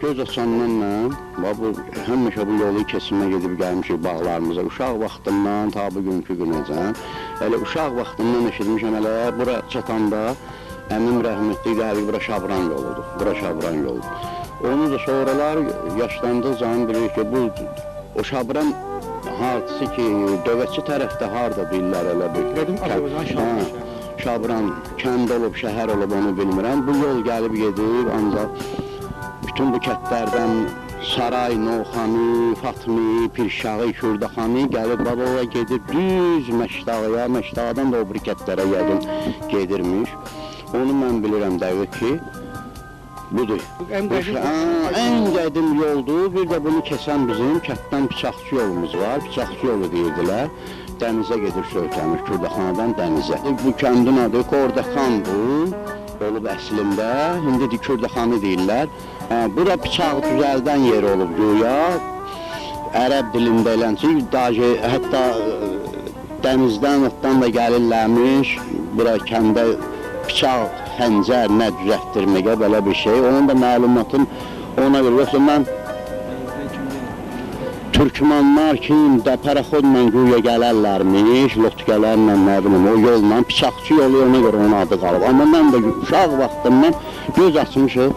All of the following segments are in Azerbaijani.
Göz açandan mən, həmişə bu yolu kesimə gedib gəlmişik bağlarımıza. Uşaq vaxtından ta bugünkü günəcən. Elə uşaq vaxtından eşitmişəm, elə bura çatanda əmim rəhmətli gəldik, bura Şabran yoludur. Bura Şabran yoludur. Onu da sonralar yaşlandıqca bilirik ki, bu o Şabran hardisi ki, Dövətçi tərəfdə harda deyirlər elə bir. Qədim Azərbaycan Şabran. Şabran kənd olub, şəhər olub, onu bilmirəm. Bu yol gəlib gedib, ancaq bütün bu kətlərdən Saray, Novxanı, Fatmi, Pirşağı, Kürdəxanı gəlib babaya gedib düz Məşdağıya, Məşdağıdan da o bir kətlərə yəqin gedirmiş. Onu mən bilirəm dəqiq ki, budur. Ən qədim yoldur. Bir də bunu kəsən bizim kətdən bıçaqçı yolumuz var. Bıçaqçı yolu deyirdilər. Dənizə gedir Söhətəmir, Kürdəxanadan dənizə. Bu kəndin adı Kordəxandır. Olub əslində, indi Kürdəxanı deyirlər. Bura bıçaq düzəldən yer olub güya. Ərəb dilində elənçi, hətta dənizdən, otdan da gəlirlərmiş. Bura kəndə bıçaq, xəncər nə düzəltdirməyə belə bir şey. Onun da məlumatın ona görə. Yoxsa mən Türkmanlar kim də paraxodla güya gələrlərmiş, lotkələrlə, nə bilim, o yolla, bıçaqçı yolu ona görə onun adı qalıb. Amma mən də uşaq vaxtımdan göz açmışıq,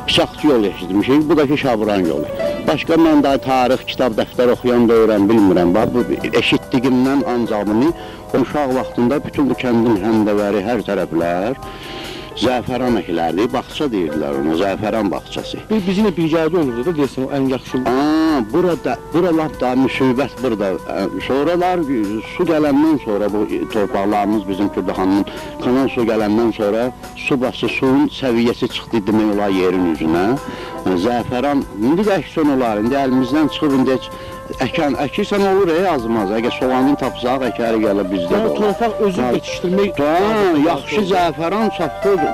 bıçaqçı yolu eşitmişik, bu da ki Şabran yolu. Başqa mən daha tarix, kitab, dəftər oxuyan deyirəm, bilmirəm. Bax, bu eşitdiyimdən ancaq bunu uşaq vaxtında bütün bu kəndin həndəvəri hər tərəflər zəfəran əkilərdi, bağça deyirdilər ona, zəfəran bağçası. Bir bizimlə birgədə olurdu da, deyirsən, o ən yaxşı. Bura lap da müsibət burada. Sonralar su gələndən sonra bu torpaqlarımız bizim Kürdəxanın kanal su gələndən sonra su bası suyun səviyyəsi çıxdı demək olar yerin üzünə. Zəfəran, indi də əksən olar, indi əlimizdən çıxıb, indi heç əkirsən olur, azmaz. Əgər soğanını tapsaq, əkəri gəlir bizdə də olar. Torpaq özü yetişdirmək... Yaxşı zəfəran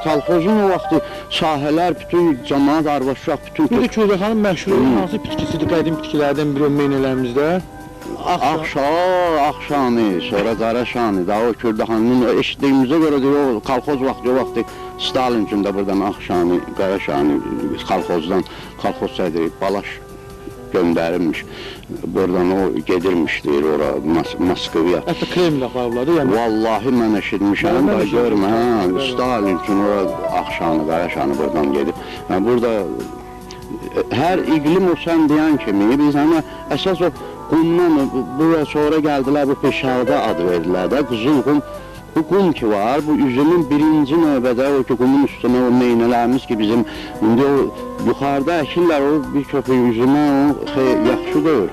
salxozun o vaxtı sahələr, bütün cəmaat, arvad-uşaq, bütün... Bir də Kürdəxanın məşhur olan hansı bitkisidir, qədim bitkilərdən biri meynələrimizdə? Ağşanı, sonra Qaraşanı, daha o Kürdəxanın eşitdiyimizə görə deyir, o kolxoz vaxtı, o vaxtı Stalin üçün də buradan Ağşanı, Qaraşanı, kolxozdan, kolxoz sədri, Balaş göndərilmiş. Buradan o gedirmiş deyir ora Moskvaya. Hətta Kreml aparıblar, yəni? Vallahi mən eşitmişəm, da görmə, Stalin üçün ora Ağşanı, Qaraşanı buradan gedib. Burada hər iqlim o sən deyən kimi, biz amma əsas o qumdan, buraya sonra gəldilər, bu Peşağda ad verdilər də, Qızılqum Bu qum ki var, bu üzümün birinci növbədə o ki, qumun üstünə o meynələrimiz ki, bizim indi o yuxarıda əkirlər, o bir köpük üzümə o yaxşı deyil.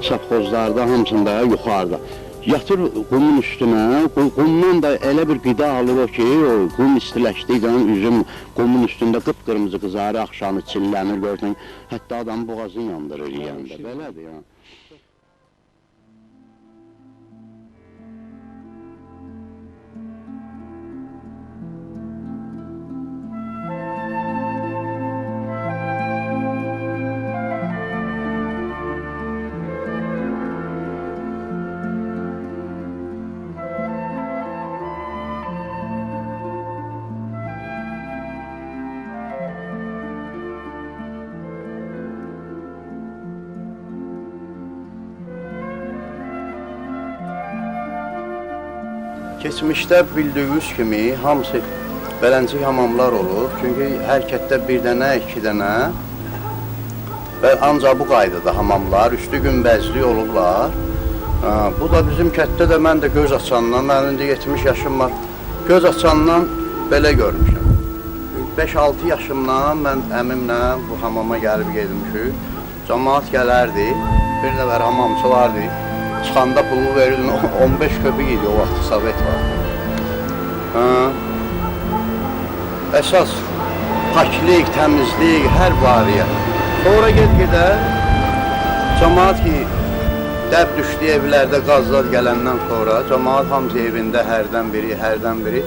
Safxozlarda hamısında yuxarıda. Yatır qumun üstünə, qumdan da elə bir qida alır o ki, o qum istiləşdiyi zaman üzüm qumun üstündə qıpqırmızı qızarır, axşamı çillənir, görürsən, hətta adam boğazını yandırır yiyəndə, belədir ya. Keçmişdə bildiyiniz kimi hamısı beləncik hamamlar olub. Çünki hər kətdə bir dənə, iki dənə və ancaq bu qaydada hamamlar, üstü günbəzli olublar. Bu da bizim kətdə də mən də göz açandan, mənim indi 70 yaşım var, göz açandan belə görmüşəm. 5-6 yaşımdan mən əmimlə bu hamama gəlib gedmişik. Camaat gələrdi, bir nəfər hamamçı vardı. Çıxanda pulu verirdin, 15 köpük idi o vaxt, Sovet vaxtı. Əsas paklik, təmizlik, hər variyə. Sonra get-gedə camaat ki, dəb düşdü evlərdə qazlar gələndən sonra, camaat hamısı evində hərdən biri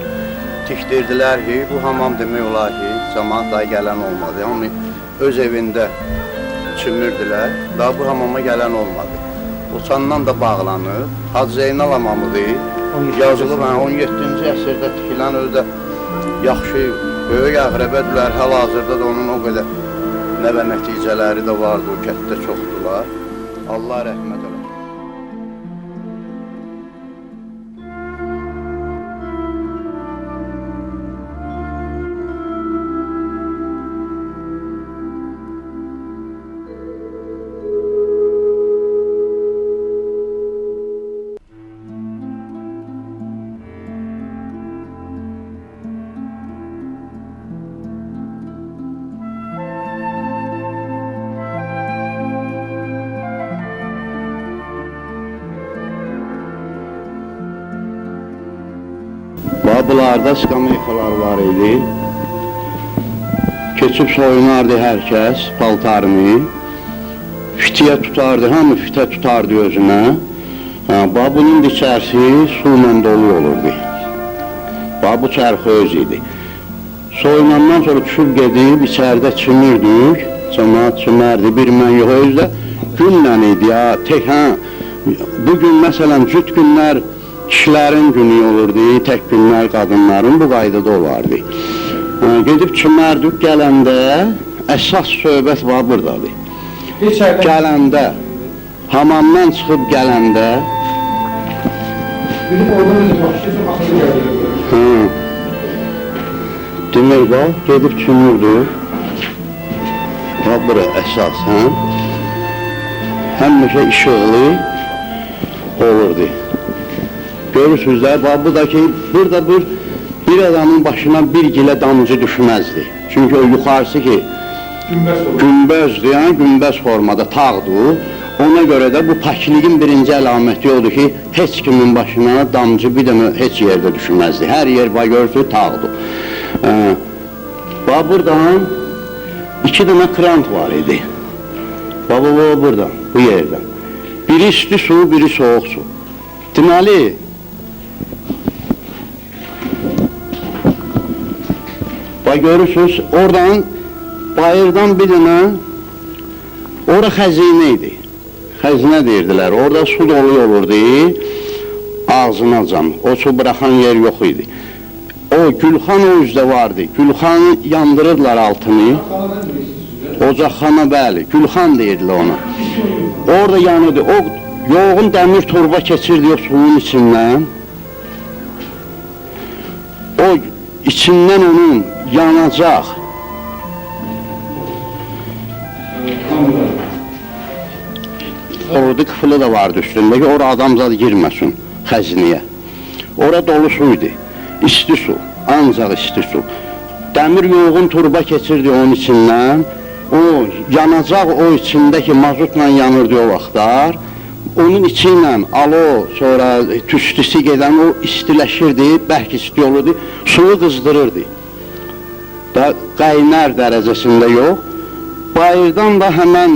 tikdirdilər ki, bu hamam demək olar ki, camaat daha gələn olmadı. Hamı öz evində çimirdilər, daha bu hamama gələn olmadı. Uçandan da bağlanır. Hacı Zeynal hamamıdır. Yazılıb, 17-ci əsrdə tikilən özü də yaxşı, böyük əqrəbədirlər. Hal-hazırda da onun o qədər nəvə nəticələri də vardı, o kətdə çoxdular. Allah rəhmət eləsin. Bunlarda skameykalar var idi. Keçib soyunardı hər kəs paltarını. Fitiyə tutardı, hamı fitə tutardı özünə. Bunun içərisi suyla dolu olurdu. Bu çərxi öz idi. Soyunandan sonra düşüb gedib içəridə çimirdik. Camaat çimərdi, bir mən yox, özü də günlə idi ya. Tək, bugün məsələn cüt günlər kişilərin günü olurdu, tək günlər qadınların bu qaydada olardı. Gedib çimərdik, gələndə əsas söhbət var buradadır. Gələndə, hamamdan çıxıb gələndə demir bax, gedib çimirdik. Bax bura əsas, həmişə işıqlı olurdu. Görürsünüz də, bax bu da ki, burada bir adamın başına bir gilə damcı düşməzdi. Çünki o yuxarısı ki, günbəzdir, yəni günbəz formada tağdır. Ona görə də bu pakliğin birinci əlaməti odur ki, heç kimin başına damcı bir dənə heç yerdə düşməzdi. Hər yer, bax görürsünüz, tağdır. Bax buradan iki dənə krant var idi. Bax buradan, bu yerdən. Biri isti su, biri soğuk su. Deməli, bax görürsünüz, oradan, bayırdan bir dənə, ora xəzinə idi. Xəzinə deyirdilər, orada su dolu olurdu, ağzınacan, o su bıraxan yer yox idi. O Gülxan o üzdə vardı, Gülxanı yandırırdılar altını. Ocaqxana, bəli, Gülxan deyirdilər ona. Orada yanırdı, o yoğun dəmir torba keçirdi o suyun içindən. O içindən onun yanacaq. Orada kıfılı da vardı üstündəki, ora adamzad girməsin xəzinəyə. Ora dolu su idi. İsti su, ancaq isti su. Dəmir yoğun turba keçirdi onun içindən. O yanacaq o içində ki, mazutla yanırdı o vaxtlar. Onun içi ilə alo, sonra tüstüsü gedən o istiləşirdi, bərk isti olurdu, suyu qızdırırdı. Da qaynar dərəcəsində yox. Bayırdan da həmən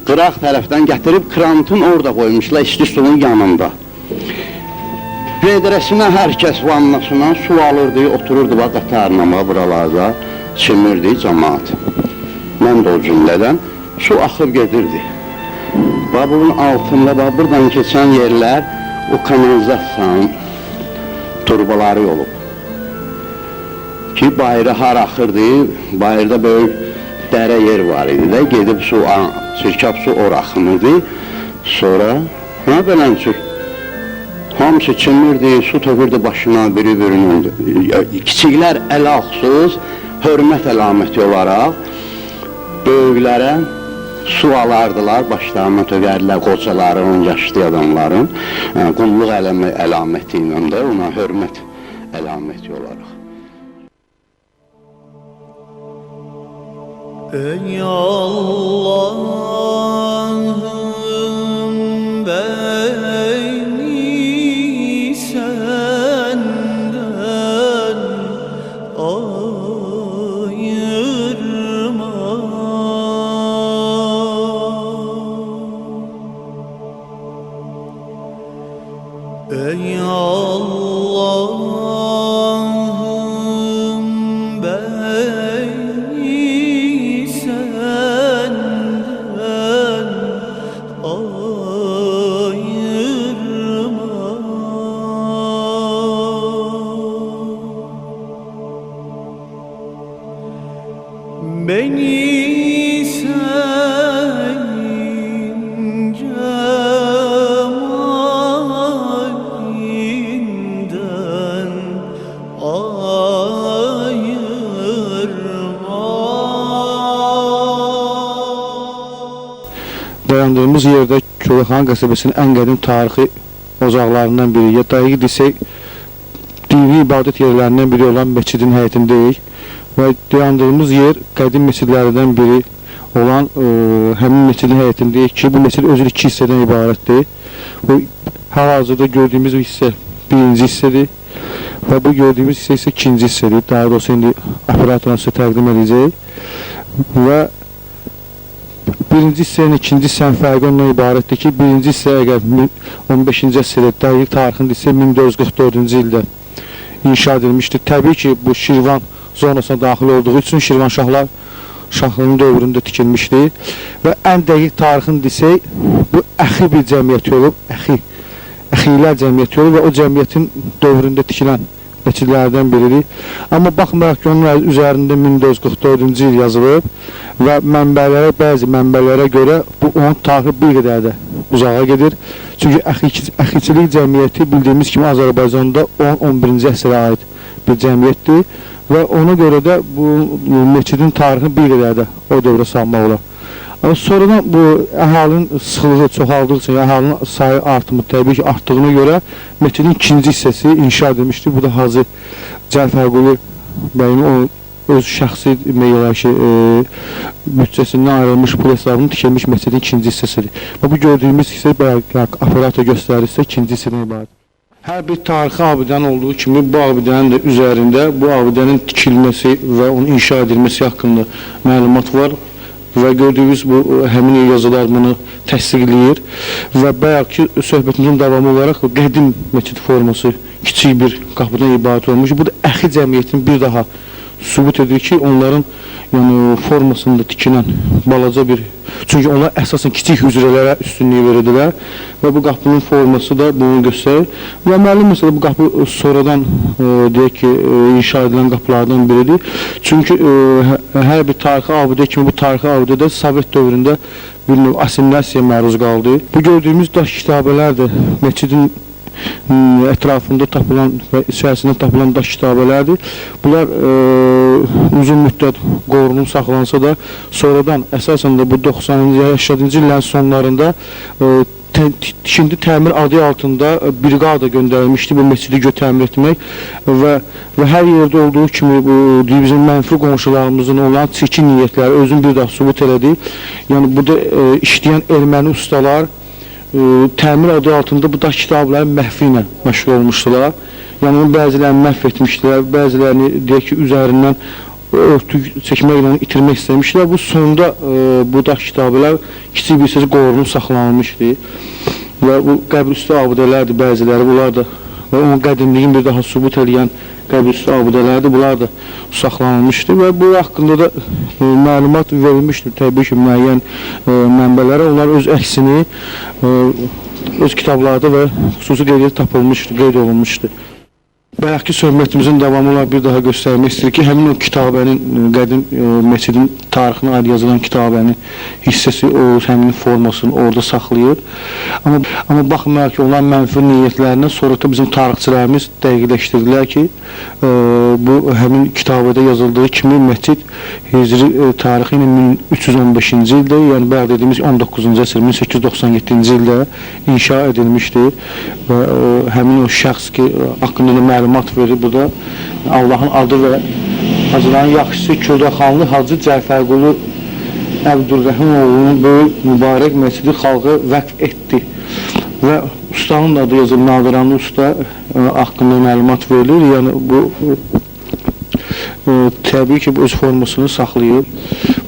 qıraq tərəfdən gətirib krantın orada qoymuşlar, isti suyun yanında. Vedrəsinə hər kəs vannasına su alırdı, otururdu bax, qatarla buralarda çimirdi camaat. Mən də o cümlədən su axıb gedirdi. Bax, bunun altında, bax, buradan keçən yerlər o kanalizasiyanın turbaları olub. Ki, bayıra har axırdı, bayırda böyük dərə yer var idi də, gedib su, çirkab su ora axınırdı. Sonra, nə beləncə, hamısı çimirdi, su tökürdü başına biri-birinin. Kiçiklər əlaqsız, hörmət əlaməti olaraq böyüklərə su alardılar, başlarına tökərdilər qocaların, yaşlı adamların, qulluq əlaməti ilə də ona hörmət əlaməti olaraq. Ey Allah'ım beni senden ayırma. Ey Allah'ım beni senden ayırma. Beni senin cemalinden ayırma. Dayandığımız yerdə Köləxan qəsəbəsinin ən qədim tarixi ocaqlarından biri, ya dəqiq desək, dini ibadət yerlərindən biri olan məscidin həyətindəyik və dayandığımız yer qədim məscidlərdən biri olan həmin məscidin həyətindəyik ki, bu məscid özü iki hissədən ibarətdir. Bu, hal-hazırda gördüyümüz hissə birinci hissədir və bu gördüyümüz hissə isə ikinci hissədir. Daha doğrusu indi operatorla sizə təqdim edəcəyik və birinci hissə ilə ikinci hissənin fərqi ondan ibarətdir ki, birinci hissə əgər 15-ci əsrdə dəqiq tarixində isə 1444-cü ildə inşa edilmişdir. Təbii ki, bu Şirvan zonasına daxil olduğu üçün Şirvanşahlar şahlığının dövründə tikilmişdir və ən dəqiq tarixini desək, bu əxi bir cəmiyyəti olub, əxilər cəmiyyəti olub və o cəmiyyətin dövründə tikilən məscidlərdən biridir. Amma baxmayaraq ki, onun üzərində 1444-cü il yazılıb və mənbələrə, bəzi mənbələrə görə bu onun tarixi bir qədər də uzağa gedir. Çünki əxiçilik cəmiyyəti bildiyimiz kimi Azərbaycanda 10-11-ci əsrə aid bir cəmiyyətdir və ona görə də bu məscidin tarixini bir qədər də o dövrə salmaq olar. Amma sonradan bu əhalinin sıxlığı çoxaldığı üçün, əhalinin sayı artımı təbii ki, artdığına görə məscidin ikinci hissəsi inşa edilmişdir. Bu da Hacı Cəfərqulu bəyin o öz şəxsi demək olar ki, büdcəsindən ayrılmış pul hesabını tikilmiş məscidin ikinci hissəsidir. Və bu gördüyümüz hissə bayaq operator göstərirsə ikinci hissədən ibarət. Hər bir tarixi abidənin olduğu kimi bu abidənin də üzərində bu abidənin tikilməsi və onun inşa edilməsi haqqında məlumat var və gördüyünüz bu həmin yazılar bunu təsdiqləyir və bayaqki söhbətimizin davamı olaraq qədim məscid forması kiçik bir qapıdan ibarət olmuş. Bu da əxi cəmiyyətinin bir daha sübut edir ki, onların yəni formasında tikilən balaca bir, çünki onlar əsasən kiçik hücrələrə üstünlük verirdilər və bu qapının forması da bunu göstərir. Və məlum məsələ bu qapı sonradan deyək ki, inşa edilən qapılardan biridir. Çünki hər bir tarixi abidə kimi bu tarixi abidə də Sovet dövründə bir növ assimilyasiyaya məruz qaldı. Bu gördüyümüz daş kitabələr də məscidin ətrafında tapılan və içərisində tapılan daş kitabələrdir. Bunlar uzun müddət qorunub saxlansa da sonradan əsasən də bu 90-cı, 80-ci illərin sonlarında Tikinti təmir adı altında briqada göndərilmişdi bu məscidi təmir etmək və hər yerdə olduğu kimi bu bizim mənfi qonşularımızın olan çirkin niyyətləri özünü bir daha sübut elədi. Yəni burada işləyən erməni ustalar təmir adı altında bu daş kitabların məhvi ilə məşğul olmuşdular. Yəni onun bəzilərini məhv etmişdilər, bəzilərini deyək ki, üzərindən örtük çəkməklə itirmək istəmişdilər. Bu sonda bu daş kitabələr kiçik bir hissəsi qorunub saxlanılmışdı və bu qəbirüstü abidələrdir bəziləri, bunlar da və onun qədimliyini bir daha sübut eləyən qəbirüstü abidələrdir, bunlar da saxlanılmışdı və bu haqqında da məlumat verilmişdir təbii ki, müəyyən mənbələrə. Onlar öz əksini öz kitablarda və xüsusi qeydiyyat tapılmışdı, qeyd olunmuşdu. Bayaqki söhbətimizin davamı olaraq bir daha göstərmək istəyir ki, həmin o kitabənin, qədim məscidin tarixinə aid yazılan kitabənin hissəsi o həmin formasını orada saxlayır. Amma baxmayaraq ki, onların mənfi niyyətlərindən sonra da bizim tarixçilərimiz dəqiqləşdirdilər ki, bu həmin kitabədə yazıldığı kimi məscid hicri tarixi ilə 1315-ci ildə, yəni bayaq dediyimiz 19-cu əsr 1897-ci ildə inşa edilmişdir və həmin o şəxs ki, haqqında da məlumat verir burada. Allahın adı və hacıların yaxşısı Kürdəxanlı Hacı Cəfərqulu Əbdürrəhimoğlunun böyük mübarək məscidi xalqa vəqf etdi. Və ustanın da adı yazılır, Nadiranlı usta haqqında məlumat verilir. Yəni bu təbii ki, bu öz formasını saxlayır.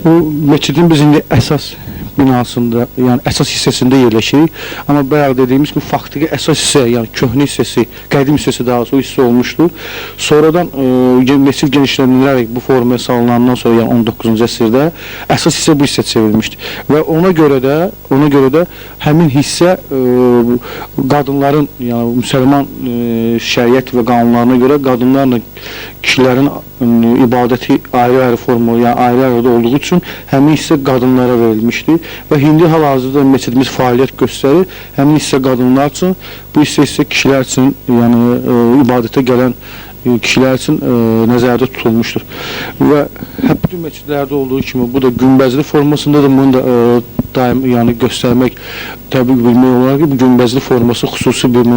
Bu məscidin biz indi əsas binasında, yəni əsas hissəsində yerləşirik. Amma bayaq dediyimiz kimi faktiki əsas hissə, yəni köhnə hissəsi, qədim hissəsi daha o hissə olmuşdur. Sonradan məscid genişləndirilərək bu formaya salınandan sonra, yəni 19-cu əsrdə əsas hissə bu hissə çevrilmişdir. Və ona görə də həmin hissə qadınların, yəni müsəlman şəriət və qanunlarına görə qadınlarla kişilərin ibadəti ayrı-ayrı forma, yəni ayrı-ayrı olduğu üçün həmin hissə qadınlara verilmişdir. Və indi hal-hazırda məscidimiz fəaliyyət göstərir. Həmin hissə qadınlar üçün, bu hissə isə kişilər üçün, yəni ibadətə gələn kişilər üçün nəzərdə tutulmuşdur. Və hep bütün məscidlərdə olduğu kimi bu da günbəzli formasındadır. Bunu da daim, yəni göstərmək, təbii bilmək olar ki, bu günbəzli forması xüsusi bir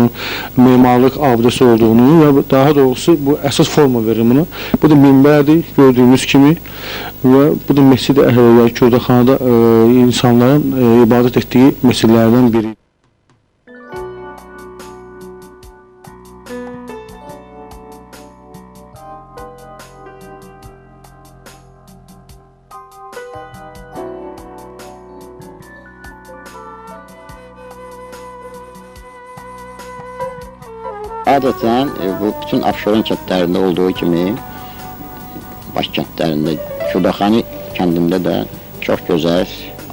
memarlıq abidəsi olduğunu və daha doğrusu bu əsas forma verir buna. Bu da minbərdir gördüyümüz kimi və bu da məscid əhli, yəni Kürdəxanada insanların ibadət etdiyi məscidlərdən biri. Adətən bu bütün Abşeron kəndlərində olduğu kimi baş kəndlərində, Kürdəxani kəndində də çox gözəl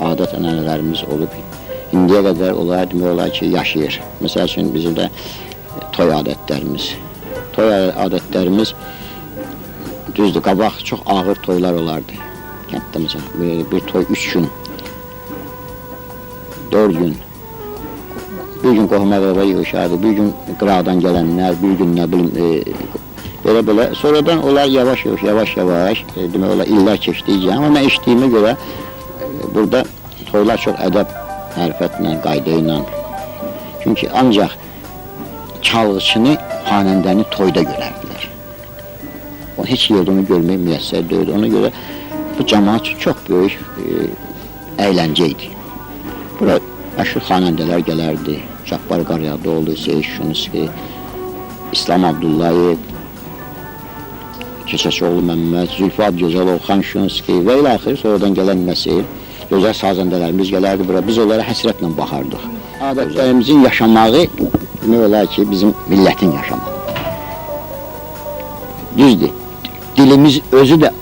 adət ənənələrimiz olub. İndiyə qədər olar, demək olar ki, yaşayır. Məsəl üçün bizim də toy adətlərimiz. Toy adətlərimiz düzdür, qabaq çox ağır toylar olardı. Kənddə məsələn, bir toy 3 gün, 4 gün. Bir gün qohum əqrəba yığışardı, bir gün qıraqdan gələnlər, bir gün nə bilim, belə-belə. Sonradan onlar yavaş-yavaş, demək olar, illər keçdikcə. Amma mən eşitdiyimə görə burada toylar çox ədəb, mərifətlə, qayda ilə. Çünki ancaq çalğıçını, xanəndəni toyda görərdilər. O, heç yerdə onu görmək müyəssər deyildi. Ona görə bu cəmaat üçün çox böyük əyləncə idi. Bura məşhur xanəndələr gələrdi. Cabbar Qaryağdıoğlu, Seyid Şunski, İslam Abdullayev, Keçəçioğlu Məmməd, Zülfü Adıgözəlov, Xan Şunski və ilaxır sonradan gələn nəsil, gözəl sazəndələrimiz gələrdi bura. Biz onlara həsrətlə baxardıq. Adətlərimizin yaşamağı demək olar ki, bizim millətin yaşamağı. Düzdür, dilimiz özü də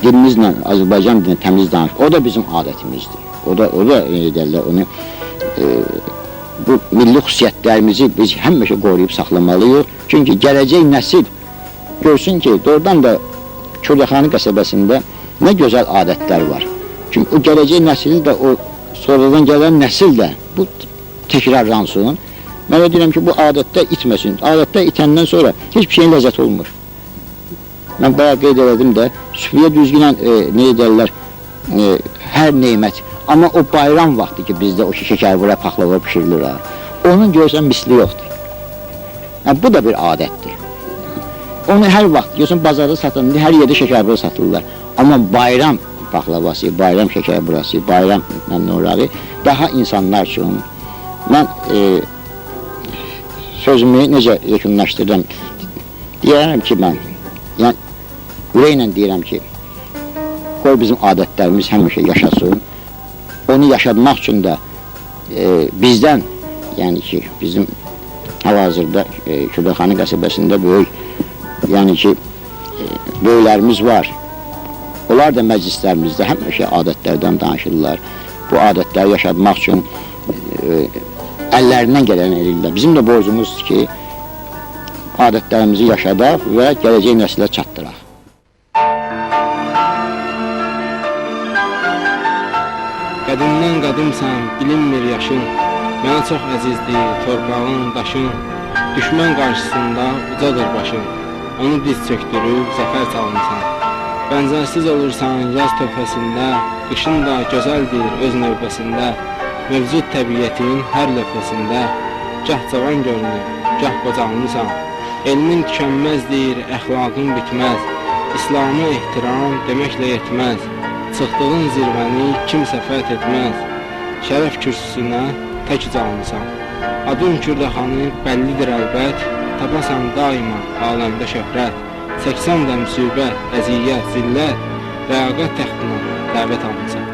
dilimizlə, Azərbaycan dilini təmiz danış. O da bizim adətimizdir. O da deyərlər onu. Bu milli xüsusiyyətlərimizi biz həmişə qoruyub saxlamalıyıq. Çünki gələcək nəsil görsün ki, doğrudan da Kürdəxani qəsəbəsində nə gözəl adətlər var. Çünki o gələcək nəsil də, o sonradan gələn nəsil də bu təkrarlansın. Mən deyirəm ki, bu adətdə itməsin. Adətdə itəndən sonra heç bir şeyin ləzzəti olmur. Mən bayaq qeyd elədim də, süfriyə düzgünən, nə edərlər, hər nemət Amma o bayram vaxtı ki, bizdə o şəkərbura, paxlava bişirilir ha, onun görsən misli yoxdur. Yəni, bu da bir adətdir. Onu hər vaxt, görsən bazarda satılır, hər yerdə şəkərbura satılırlar. Amma bayram paxlavası, bayram şəkərburası, bayram norağı daha insanlar üçün. Mən sözümü necə yekunlaşdırıram? Deyirəm ki, mən, yəni ürəklə deyirəm ki, qoy bizim adətlərimiz həmişə yaşasın. Onu yaşatmaq üçün də bizdən, yəni ki, bizim hal-hazırda Kürdəxanı qəsəbəsində böyük, yəni ki, böyüklərimiz var. Onlar da məclislərimizdə həmişə adətlərdən danışırlar. Bu adətləri yaşatmaq üçün əllərindən gələni edirlər. Bizim də borcumuzdur ki, adətlərimizi yaşadaq və gələcək nəslə çatdıraq. Qədimdən qədimsən, bilinmir yaşın, mənə çox əzizdir torpağın, daşın, düşmən qarşısında ucadır başın, onu diz çöktürüb zəfər çalmısan. Bənzərsiz olursan yaz tövhəsində, qışın da gözəldir öz növbəsində, mövcud təbiətin hər lövhəsində, gah cavan görünür, gah qocalmısan. Elmin tükənməzdir, əxlaqın bitməz, İslamı ehtiram deməklə yetməz. Çıxdığın zirvəni kimsə fəth etməz, şərəf kürsüsünə tək ucalmısan. Adın Kürdəxanı bəllidir əlbət, tapasan daima aləmdə şöhrət. 80 də müsibət, əziyyət, zillət, rəaqət təxtinə dəvət almısan.